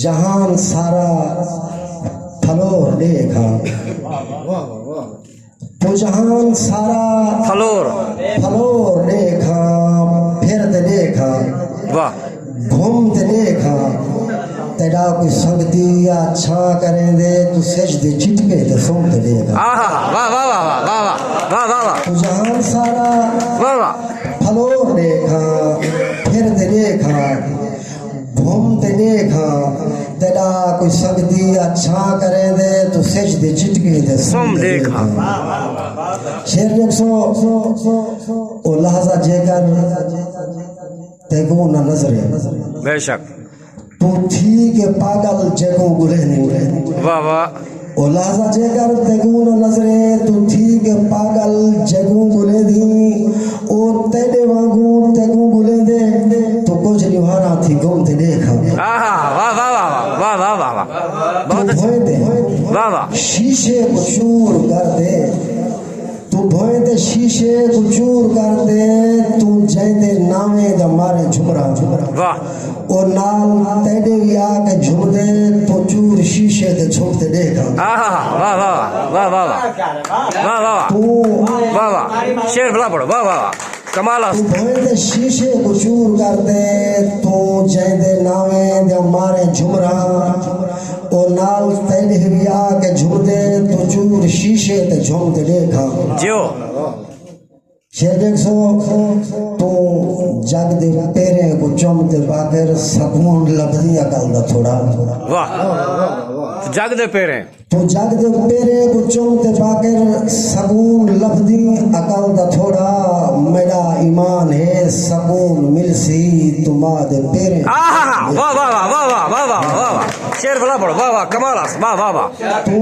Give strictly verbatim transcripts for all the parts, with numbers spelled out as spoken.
جہان سارا پھلور ݙیکھاں۔ تو جہان سارا پھلور۔ پھلور ݙیکھاں، پھر تے ݙیکھاں، واہ۔ گھم تے ݙیکھاں، تیݙا کوئی سنگتی یا چھاں کریندے، تو سجدے چٹکے تے سم تے ݙیکھاں۔ آہا، واہ، واہ۔ تو جہان سارا واہ، واہ۔ پھلور ݙیکھاں، پھر تے ݙیکھاں، گھم تے ݙیکھاں، تیݙا کوئی سنگتی یا چھاں کریندے، تو سجدے چٹکے تے سم سم ݙیکھاں۔ ݙیکھاں۔ شعر ݙیکھسو، او لحظہ جیکر تیکوں نہ نظرے۔ بے شک۔ تو تھی کے پاگل جیکوں ڳولیندیں۔ واہ، واہ۔ او لحظہ جیکر تیکوں نہ نظرے، تو تھی کے پاگل جیکوں ڳولیندیں، او تیݙے وانگوں تیکوں ڳولیندے، تو کجھ ݙیہاڑاں تھی گھم تے ݙیکھاں۔ آہا، واہ، واہ۔ بہت تو اچھا۔ بھوئیں تے واہ، واہ۔ شیشے کوں چور کر ݙے، تو بھوئیں تے شیشے کوں چور کر ݙے، تو جیندے ناویں دا ماریں جھمراں۔ واہ۔ او نال تیݙے وی آ کے جھمدے، تو چور شیشے تے جھم تے ݙیکھاں۔ آہا، واہ، واہ۔ واہ، واہ، واہ۔ واہ، واہ، واہ۔ تو واہ، واہ۔ شعر بھلا پڑھو، واہ، واہ، واہ۔ کمال است۔ تو بھوئیں تے شیشے کوں چور کر ݙے، تو جیندے ناویں دے ماریں جھمراں۔ او نال تیݙے وی آ کے جھمدے، تو چور شیشے تے جھم تے ݙیکھاں۔ جیو۔ شعر ݙیکھسو، تو جڳ دے پیریں کوں چم تے باقر سکون لبھدیں عقل دا تھوڑا۔ واہ۔ جڳ دے پیریں۔ تو جڳ دے پیریں کوں چم تے باقر سکون لبھدیں عقل دا تھوڑا۔ میݙا ایمان ہے سکون ملسی تو ماں دے پیریں۔ آہا، واہ، واہ۔ شعر بھلا پڑھو، واہ، واہ، کمال است، واہ، واہ، واہ۔ تو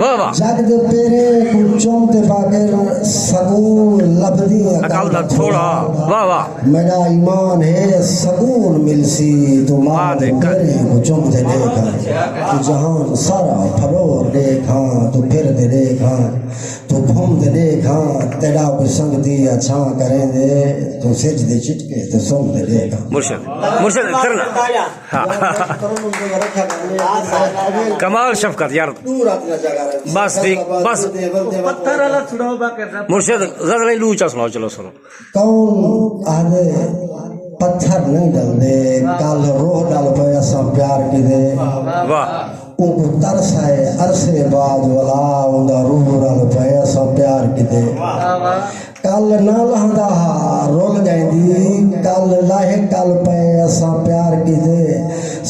واہ، واہ۔ جڳ دے پیریں کوں چم تے باقر سکون لبھدیں عقل دا تھوڑا۔ واہ، واہ۔ میݙا ایمان ہے سکون ملسی تو ماں دے پیریں کوں چم تے ݙیکھاں۔ تو جہان سارا پھلور ݙیکھاں، تو پھر تے ݙیکھاں، تو گھم تے ݙیکھاں، تیݙا کوئی سنگتی یا چھاں کریندے، تو سجدے چٹکے تے سم تے ݙیکھاں۔ مرشد، مرشد، کرنا۔ ہاں۔ کمال شفقت یار۔ بس ٹھیک، بس۔ مرشد، غزلیں ݙو چا سݨاؤ، چلو سݨو۔ کون آہدے پتھر نہیں ڈلدے، کل روح ڈل پئے اساں پیار کیتے۔ واہ۔ اونکوں ترس آئے عرصے بعد ولا، اوندا روح رل پئے اساں پیار کیتے۔ کل نہ لہندا ہا رل ڳئیں دی، کل لہہ کل پئے اساں پیار کیتے۔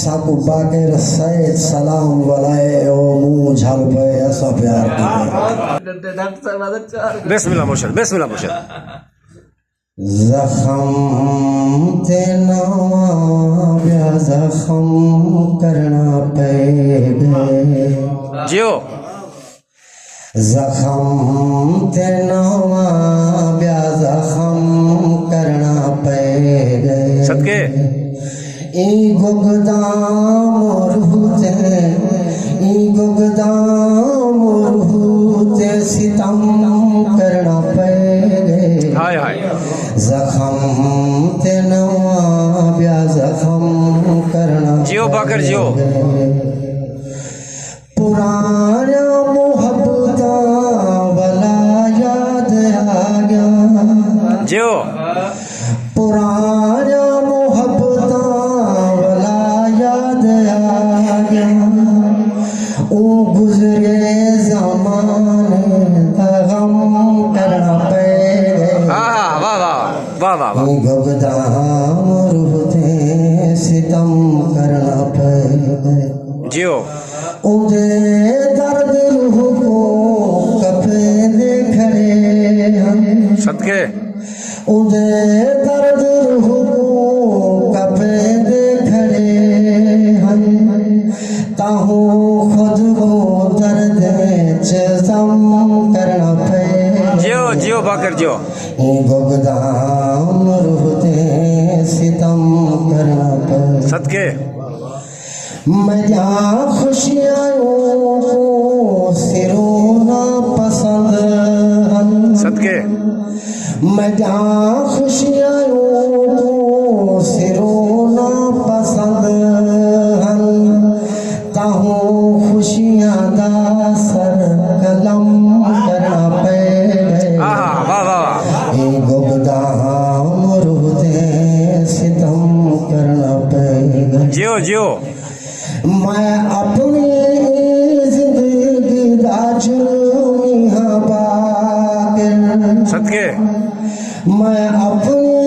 ساکوں باقر سید سلام ولائے، او منہ جھل پئے اساں پیار کیتے۔ بسم اللہ مرشد، بسم اللہ مرشد۔ زخم تے نواں ٻیا زخم کرݨا پئے ڳئے۔ جیو۔ زخم تے نواں ٻیا زخم کرݨا پئے ڳئے۔ صدقے۔ ایں گگدام روح تے، ایں گگدام روح تے ستم کرݨا پئے ڳئے۔ ہائے ہائے۔ زخم تے نواں ٻیا زخم کرݨا جیو باقر جیو۔ پئے ڳئے۔ پراݨیاں محبتاں ولا یاد آ ڳیاں۔ جیو۔ پراݨیاں محبتاں ولا یاد آ ڳیاں۔ او گزرے زمانے دا غم کرݨا پئے ڳئے۔ آہا، واہ، واہ، واہ، واہ، واہ۔ او گگدام روح تے ستم کرݨا پئے ڳئے۔ جیو۔ اوندے درد روح کوں کپیندے کھڑے ہن۔ صدقے۔ اوندے درد روح کوں کپیندے کھڑے ہن۔ تاہوں خود کوں درد وچ ضم کرݨا پئے۔ جیو، جیو باقر جیو۔ ایں گگدام روح تے ستم کرݨا پئے۔ صدقے۔ میݙیاں خوشیاں اونکوں سروں نہ پسند ہن۔ صدقے۔ میݙیاں خوشیاں اونکوں سروں نہ پسند ہن۔ جیو۔ میں اپݨی زندگی دا جرمی ہاں باطل۔ صدقے۔ میں اپݨی